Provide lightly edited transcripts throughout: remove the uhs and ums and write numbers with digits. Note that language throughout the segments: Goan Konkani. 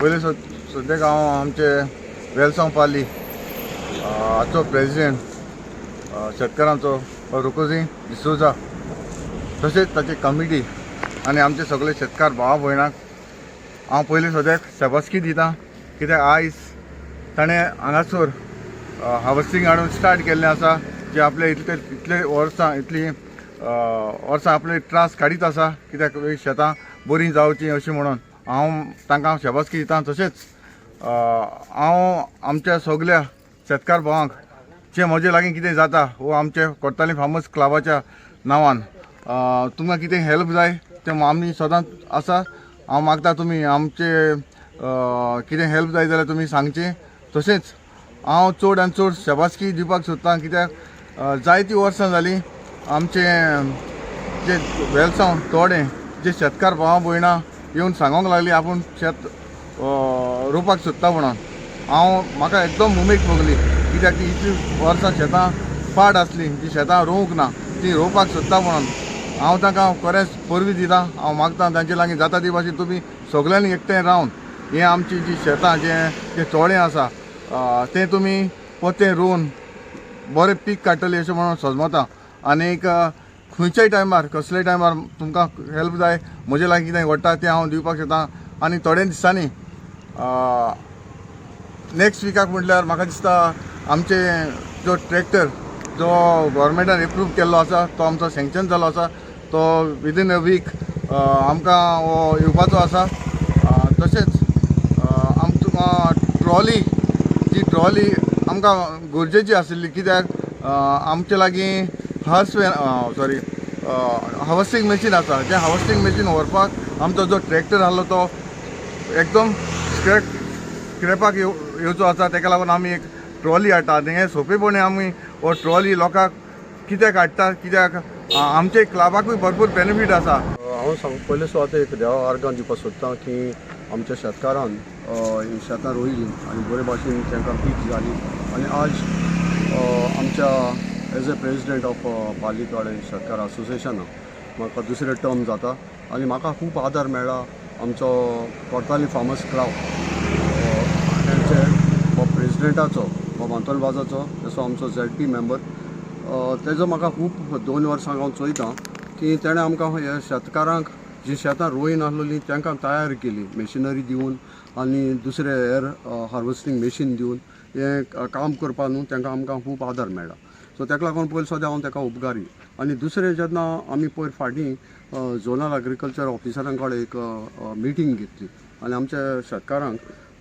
पयलीं सद्याक हांव आमचे वेलसांव पाली हाचो प्रेजिडेंट, शेतकारांचो रुकोजी डिसोजा, तशेंच ताची कमिटी आनी आमचे सगळे शेतकार भावा भयणाक हांव पयलीं सद्याक शाबासकी दिता, कित्याक आयज ताणें हांगासर हार्वस्टींग हाडून स्टार्ट केल्लें आसा, जे आपले इतले इतले वर्सां, इतली वर्सां आपले त्रास काडीत आसा, कित्याक शेतां बरीं जावचीं अशें म्हणून हांव तांकां शाबासकी दिता. तशेंच हांव आमच्या सगल्या शेतकार भावांक, जे म्हजे लागीं कितें जाता वो आमच्या कोर्ताली फार्मर्स क्लबाच्या नांवान तुमकां कितें हेल्प जाय तें आमी सदांच आसा. हांव मागता, तुमी आमचे कितें हेल्प जाय जाल्यार तुमी सांगचें. तशेंच हांव चड आनी चड शाबासकी दिवपाक सोदतां, कित्याक जायतीं वर्सां जालीं आमचे जे वेलसांव तोडें जे शेतकार भावा भयणां येवन सांगोंक लागली आपूण शेत रोवपाक सोदता म्हणून, हांव म्हाका एकदम उमेद भोगली, कित्याक ती इतलीं वर्सां शेतां पाड आसलीं, ती शेतां रोवंक ना, ती रोवपाक सोदता म्हणून हांव तांकां खरेंच परबीं दिता. हांव मागता तांचे लागीं जाता ती भाशेन तुमी सगल्यांनी एकठांय रावन हें आमची जी शेतां, जें जें तोळें आसा, तें तुमी पोतें रोवन बरें पीक काडटलें अशें म्हणून सजमता. आनीक खंयच्याय टायमार, कसल्याय टायमार तुमकां हेल्प जाय, म्हजे लागीं कितें घडटा तें हांव दिवपाक शकता. आनी थोड्या दिसांनी, नेक्स्ट विकाक म्हटल्यार म्हाका दिसता, आमचे जो ट्रॅक्टर जो गोवोरमेंटान एप्रूव केल्लो आसा, तो आमचो सँक्शन जाल्लो आसा, तो विदीन अ वीक आमकां हो येवपाचो आसा. तशेंच आमकां ट्रॉली, जी ट्रॉली आमकां गरजेची आशिल्ली, कित्याक आमचे लागीं हर्स सॉरी हार्वस्टींग मशीन आसा, जें हार्वस्टींग मशीन व्हरपाक आमचो जो ट्रॅक्टर आहलो तो एकदम स्क्रॅपाक येवचो आसा. तेका लागून आमी एक ट्रॉली हाडटा आनी हें सोंपेपणी आमी हो ट्रॉली लोकांक कित्याक हाडटा, कित्याक आमचे क्लबाकूय भरपूर बेनिफीट आसा. हांव सांग, पयले सुवातेर एक देवा आर्गां दिवपाक सोदता की आमच्या शेतकारान ही शेतां रोयलीं आनी बरे भाशेन तांकां पीक जाली. आनी आज आमच्या एज ए प्रेजिडेंट ऑफ पाली तोडें शेतकार असोसिएशना म्हाका दुसरें टर्म जाता आनी म्हाका खूब आदार मेळ्ळा आमचो कोर्ताली फार्मर्स क्लब तेंचे प्रेजिडेंटाचो, बाब आंतोन वाजाचो, तसो आमचो झेडपी मेंबर. तेजो म्हाका खूब 2 वर्सां हांव चोयतां की तेणें आमकां हे शेतकारांक जी शेतां रोयन आसलेलीं तांकां तयार केली, मेशिनरी दिवन आनी दुसरे हेर हार्वस्टींग मशीन दिवन हें काम करपा न्हू, तांकां आमकां खूब आदार मेळ्ळा. सो ताका लागून पयलीं सद्या हांव ताका उपकारी. आनी दुसरें, जेन्ना आमी पयर फाटीं झोनल एग्रीकल्चर ऑफिसरां कडेन एक मिटींग घेतली आनी आमच्या शेतकारांक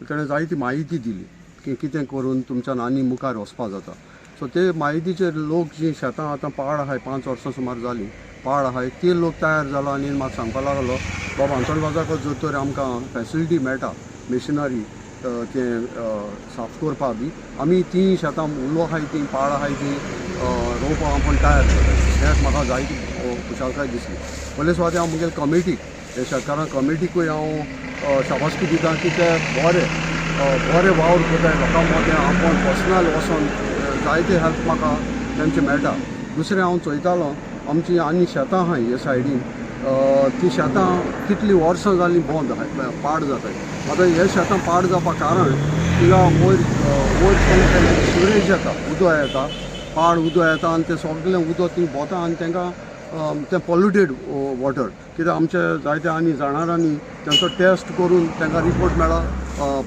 तेणें जायती म्हायती दिली की कितें करून तुमच्यान आनी मुखार वचपा जाता. सो ते म्हायतीचेर लोक जी शेतां आतां पाड आहाय, 5 वर्सां सुमार जालीं पाड आहाय, ते लोक तयार जाला आनी म्हाका सांगपाक लागलो, बाबा आंतोन वाजाक जर तर आमकां फेसिलिटी मेळटा, मेशिनरी तें साफ करपा बी, आमी तीं शेतां उलो आहाय, तीं पाड आहाय, तीं रोवपाक आपूण तयार जाता. हें म्हाका जायती खुशालकाय दिसली. पयले सुवातेर हांव मुगेले कमिटीक, हे शेतकारां कमिटीकूय हांव शाबासकी दिता की ते बरे बरे वावर करताय लोकां मदें. आपूण पर्सनल वचोन जायते हेल्प म्हाका तेंचे मेळटा. दुसरें, हांव चोयतालो आमची आनी शेतां आहाय हे सायडीन, ती शेतां कितलीं वर्सां जालीं बंद आहाय, पाड जाताय. आतां हे शेतां पाड जावपाक कारण थिंगा वयर वयर तें सिवरेज येता, उदक येता, पाड उदक येता आनी तें सगळें उदक थंय भोंवता आनी तांकां तें पॉल्युटेड वॉटर, कित्याक आमचे जायते आनी जाणारांनी तांचो टेस्ट करून तांकां रिपोर्ट मेळ्ळा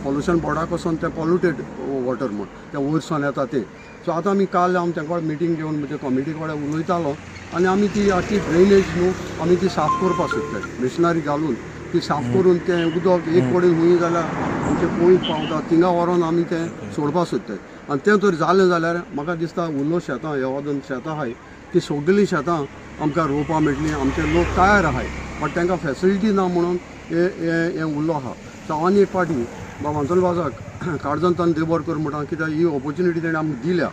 पॉल्युशन बोर्डा कडसून, तें पॉल्युटेड वॉटर म्हूण तें वयरसून येता तें. सो आतां आमी काल हांव तेंका मिटींग घेवन म्हणजे कमिटी कडेन उलयतालो आनी आमी ती आख्खी ड्रेनेज न्हू, आमी ती साफ करपाक सोदताय. मिशनरी घालून ती साफ करून तें उदक एक कडेन हुंय जाल्यार आमचे पोंयत पावता, थिंगा व्हरोन आमी तें सोडपाक सोदताय. आनी तें तर जालें जाल्यार म्हाका दिसता उरलो शेतां, हे अजून शेतां आहाय, ती सगळीं शेतां आमकां रोवपाक मेळटलीं. आमचे लोक तयार आहाय, बट तांकां फेसिलिटी ना म्हणून हें हें हें उरलो आहा. सो हांव आनी एक फावटी बाब आंतोन वाजाक काळजांतल्यान देव बरो कर म्हणटा, कित्याक ही ऑपॉर्च्युनिटी तेणें आमकां दिल्या.